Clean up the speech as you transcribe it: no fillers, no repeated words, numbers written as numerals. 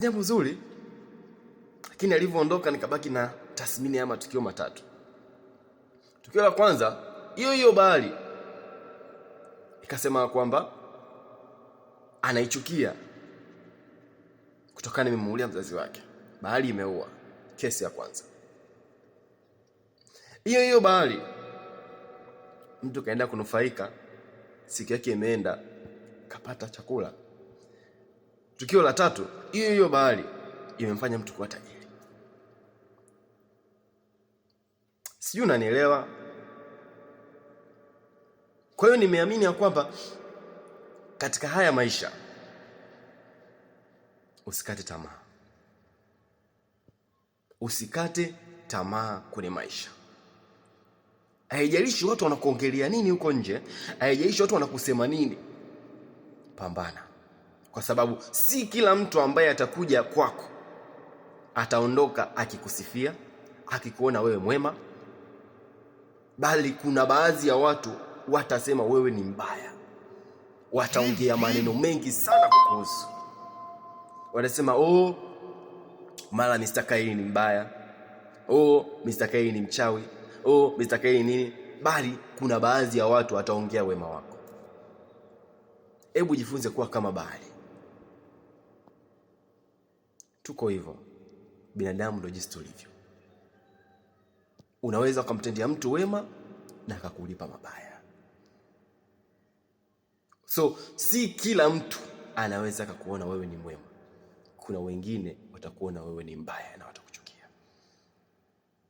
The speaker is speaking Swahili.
Jambo zuri, lakini alivyoondoka nikabaki na tathmini ya matukio matatu. Tukio la kwanza, hiyo hiyo bahari ikasema kwamba anaichukia kutokana nimemuulia mzazi wake. Bahari imeua, kesi ya kwanza. Hiyo hiyo bahari, mtu kaenda kunufaika, siku yake imeenda, kapata chakula. Tukio la tatu, hiyo hiyo bahari imemfanya mtu kuwa tajiri. Sijui unanielewa? Kwa hiyo nimeamini ya kwamba katika haya maisha usikate tamaa, usikate tamaa kwenye maisha. Haijalishi watu wanakuongelea nini huko nje, haijalishi watu wanakusema nini, pambana, kwa sababu si kila mtu ambaye atakuja kwako ataondoka akikusifia, akikuona wewe mwema, bali kuna baadhi ya watu watasema wewe ni mbaya, wataongea maneno mengi sana kukuhusu. Watasema oh, mara Mr. Kaili ni mbaya, oh, Mr. Kaili ni mchawi, oh, Mr. Kaili nini. Bali kuna baadhi ya watu wataongea wema wako. Hebu jifunze kuwa kama bahari. Tuko hivyo, binadamu ndio jinsi tulivyo. Unaweza ukamtendea mtu wema na akakulipa mabaya. So si kila mtu anaweza akakuona wewe ni mwema. Kuna wengine watakuona wewe ni mbaya na watakuchukia.